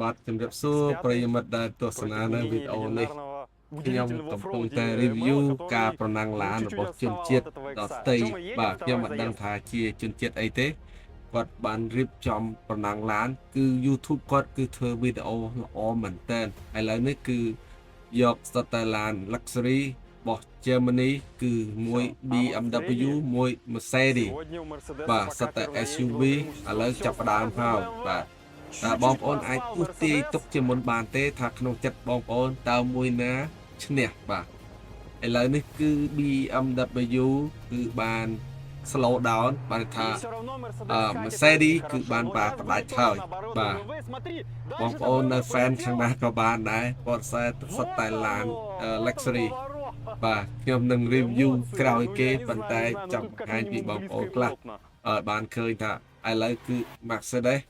បាទជំរាបសួរប្រិយមិត្តដែលទស្សនានៅវីដេអូនេះខ្ញុំកំពុងតែ review ការប្រណាំងឡានរបស់ជនជាតិដទៃបាទខ្ញុំមិនដឹងថាជាជនជាតិអីទេគាត់បានរៀបចំប្រណាំងឡាន គឺ YouTube គាត់គឺធ្វើវីដេអូល្អមែនតើឥឡូវនេះគឺយកសុទ្ធតែឡាន luxury របស់ Germany គឺមួយ BMW មួយ Mercedes បាទសុទ្ធតែ SUV ឥឡូវចាប់ផ្ដើមហើយបាទតើបងប្អូនអាចទស្សន៍ទាយទុកជាមុនបានទេថាក្នុងចិត្តបងប្អូនតើមួយណាឈ្នះបាទឥឡូវនេះគឺ BMW គឺបាន slow down បានថាអឺ Mercedes គឺបានបាទផ្ដាច់ហើយបាទបងប្អូននៅ fan ខាងណាក៏បានដែរគាត់សែសុទ្ធតែឡាន luxury បាទខ្ញុំនឹង review ក្រោយគេប៉ុន្តែចង់បង្ហាញពីបងប្អូនខ្លះឲ្យបានឃើញថាឥឡូវគឺ Mercedes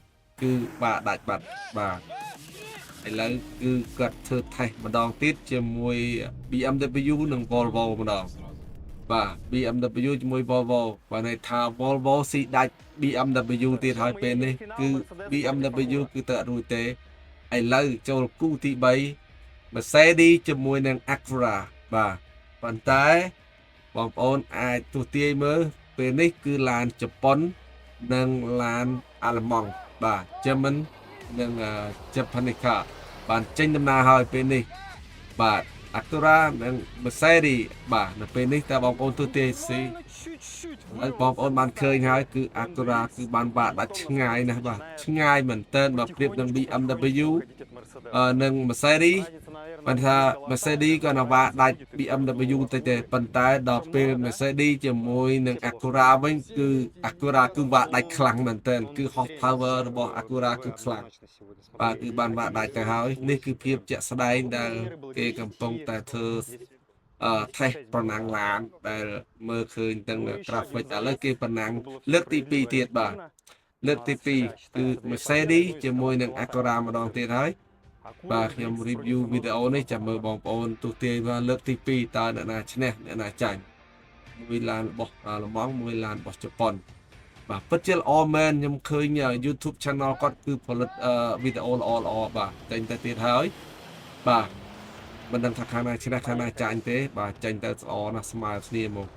គឺបាទដាច់បាត់បាទឥឡូវគឺគាត់ធ្វើតេស្តម្ដងទៀតជាមួយ BMW និង Volvo ម្ដងបាទ BMW ជាមួយ Volvo បាទន័យថា Volvo ស៊ីដាច់ BMW ទៀតហើយពេលនេះគឺ BMW គឺទៅអត់រួចទេឥឡូវចូលគូទី3 Mercedes ជាមួយនឹង Acura បាទប៉ុន្តែបងប្អូនអាចទស្សន៍ទាយមើលពេលនេះគឺឡានជប៉ុននិងឡានអាល្លឺម៉ង់បាទ German និង Japanica បានចេញដំណើរហើយពេលនេះបាទ Acura និង Mercedes បាទនៅពេលនេះតើបងប្អូនទស្សន៍ទាយស៊ីហើយបងប្អូនបានឃើញហើយគឺ Acura គឺបានបាក់ដាច់ឆ្ងាយណាស់បាទឆ្ងាយមែនទែនបើប្រៀបនឹង BMW និង Mercedes បានថា Mercedes ក៏នវ៉ាដាច់ BMW តិចទេប៉ុន្តែដល់ពេល Mercedes ជាមួយនឹង Acura វិញគឺ Acura គឺវ៉ាដាច់ខ្លាំងមែនទែនគឺ horsepower របស់ Acura គឺខ្លាំងបាទគឺបានវ៉ាដាច់ទៅហើយនេះគឺភាពជាក់ស្ដែងដែលគេកំពុងតែធ្វើអឺតេស្តប្រណាំងឡានដែលមើលឃើញទាំង graphic ឥឡូវគេប្រណាំងលើកទី2ទៀតបាទលើកទី2គឺ Mercedes ជាមួយនឹង Acura ម្ដងទៀតហើយបាទខ្ញុំ review វីដេអូនេះចាំមើលបងប្អូនទស្សន៍ទាយថាលើកទី2តើអ្នកណាឈ្នះអ្នកណាចាញ់មួយឡានរបស់អាល្លឺម៉ង់មួយឡានរបស់ជប៉ុនបាទពិតជាល្អមែនខ្ញុំឃើញ YouTube channel គាត់គឺផលិតវីដេអូល្អល្អបាទចេញទៅទៀតហើយបាទមិនដឹងថាខាងណាឈ្នះខាងណាចាញ់ទេ បាទចេញទៅស្អណាស់ស្មើគ្នាមក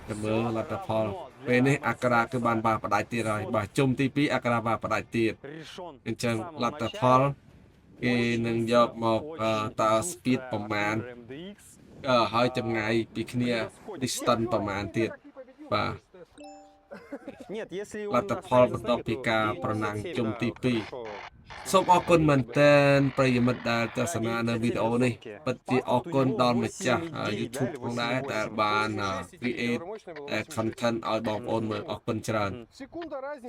ចាំមើលលទ្ធផលពេលនេះAcura គឺបានបាទផ្ដាច់ទៀតហើយបាទជុំទី2Acura បាទផ្ដាច់ទៀតអញ្ចឹងលទ្ធផលគេនឹងយកមកតើ speed ប្រមាណអឺហើយចម្ងាយពីគ្នា distance ប្រមាណទៀតបាទលទ្ធផលបន្ទាប់ពីការប្រណាំងជុំទី2សូមអរគុណមែនទែនប្រិយមិត្តដែលទស្សនានៅវីដេអូនេះពិតជាអរគុណដល់ម្ចាស់ YouTube ផងដែរដែលបាន create content ឲ្យបងប្អូនមើលអរគុណច្រើន Секунда разницы.